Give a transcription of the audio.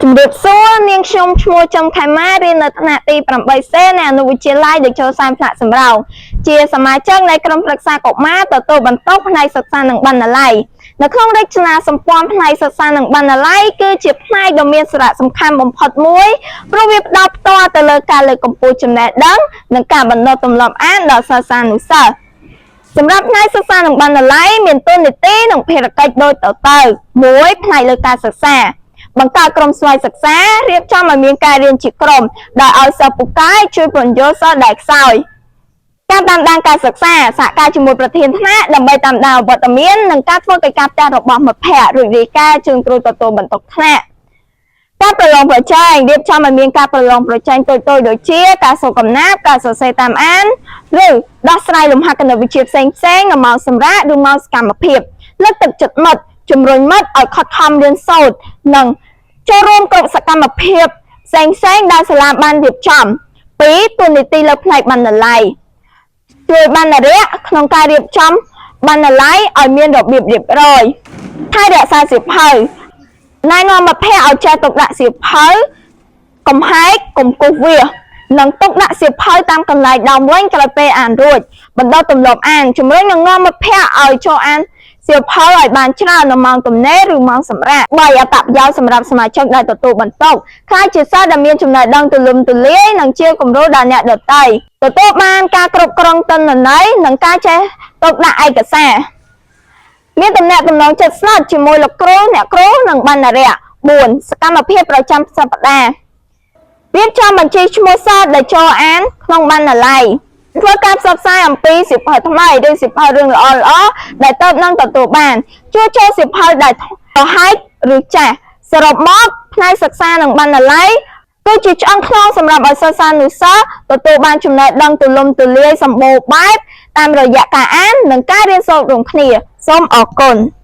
ជំរាបសួរនាងខ្ញុំឈ្មោះចំខេមារៀននៅថ្នាក់ទី 8C នៃអនុវិទ្យាល័យតេជោសែនផ្លាកសំរោងជាសមាជិកនៃក្រុមប្រឹក្សាកុមារទទួលបន្ទុកផ្នែកសិក្សានិងបណ្ណាល័យនៅក្នុងរចនាសម្ព័ន្ធផ្នែកសិក្សានិងបណ្ណាល័យគឺជាផ្នែកដ៏មានសារៈសំខាន់បំផុតមួយព្រោះវាផ្ដោតផ្ទាល់ទៅលើការលើកកម្ពស់ចំណេះដឹងនិងការបណ្ដុះទម្លាប់អានដល់សិស្សានុសិស្សសម្រាប់ផ្នែកសិក្សានិងបណ្ណាល័យមានតួនាទីនិងភារកិច្ចដូចតទៅ1ផ្នែកលើការសិក្សា បង្កើតក្រុមស្វ័យសិក្សារៀបចំឲ្យមានការរៀនជាក្រុមដោយឲ្យសិស្សពូកែជួយពន្យល់សិស្សដែលខ្សោយការតាមដានការសិក្សាសហការជាមួយប្រធានថ្នាក់ដើម្បីតាមដានវត្តមាននិងការធ្វើកិច្ចការផ្ទះរបស់មិត្តភ័ក្តិរួចរាយការណ៍ជូនគ្រូទទួលបន្ទុកថ្នាក់ការប្រឡងប្រជែងរៀបចំឲ្យមានការប្រឡងប្រជែងតូចៗដូចជាការសូត្រកំណាព្យការសរសេរតាមអានឬដោះស្រាយលំហាត់គណិតវិទ្យាផ្សេងៗនៅម៉ោងសម្រាកឬម៉ោងសកម្មភាពលើកទឹកចិត្តមិត្តជំរុញមិត្តឲ្យខិតខំរៀនសូត្រនិង ចូលរួមគ្រប់សកម្មភាពផ្សេងផ្សេងៗដែលសាលាបានរៀបចំ2តួនាទីលើផ្នែកបណ្ណាល័យជួយបណ្ណារក្សក្នុងការរៀបចំបណ្ណាល័យឲ្យមានរបៀបរៀបរយថែរក្សាសៀវភៅណែនាំមិត្តភ័ក្តិឲ្យចេះទុកដាក់សៀវភៅកំហែកកុំគូសវាសនិងទុកដាក់សៀវភៅតាមកន្លែងដើមវិញក្រោយពេលអានរួចបណ្ដុះទម្លាប់អានជំរុញនិងនាំមិត្តភ័ក្តិឲ្យចូលអាន សៀវភៅឲ្យបានច្រើននៅម៉ោងទំនេរឬម៉ោងសម្រាក3អត្ថប្រយោជន៍សម្រាប់សមាជិកដែលទទួលបន្ទុកក្លាយជាសិស្សដែលមានចំណេះដឹងទូលំទូលាយនិងជាគំរូដល់អ្នកដទៃទទួលបានការគ្រប់គ្រងទិន្នន័យនិងការចេះទុកដាក់ឯកសារមានទំនាក់ទំនងជិតស្និទ្ធជាមួយលោកគ្រូអ្នកគ្រូនិងបណ្ណារក្ស4សកម្មភាពប្រចាំសប្តាហ៍រៀបចំបញ្ជីឈ្មោះសិស្សដែលចូលអានក្នុងបណ្ណាល័យធ្វើការផ្សព្វផ្សាយអំពីសៀវភៅថ្មីឬសៀវភៅរឿងល្អៗដែលទើបនឹងទទួលបាន ជួសជុលសៀវភៅដែលប្រហែកឬចាស់សរុបមកផ្នែកសិក្សានិងបណ្ណាល័យគឺជាឆ្អឹងខ្នងសម្រាប់ឲ្យសិស្សានុសិស្សទទួលបានចំណេះដឹងទូលំទូលាយសម្បូរបែបតាមរយៈការអាននិងការរៀនសូត្ររួមគ្នាសូមអរគុណ។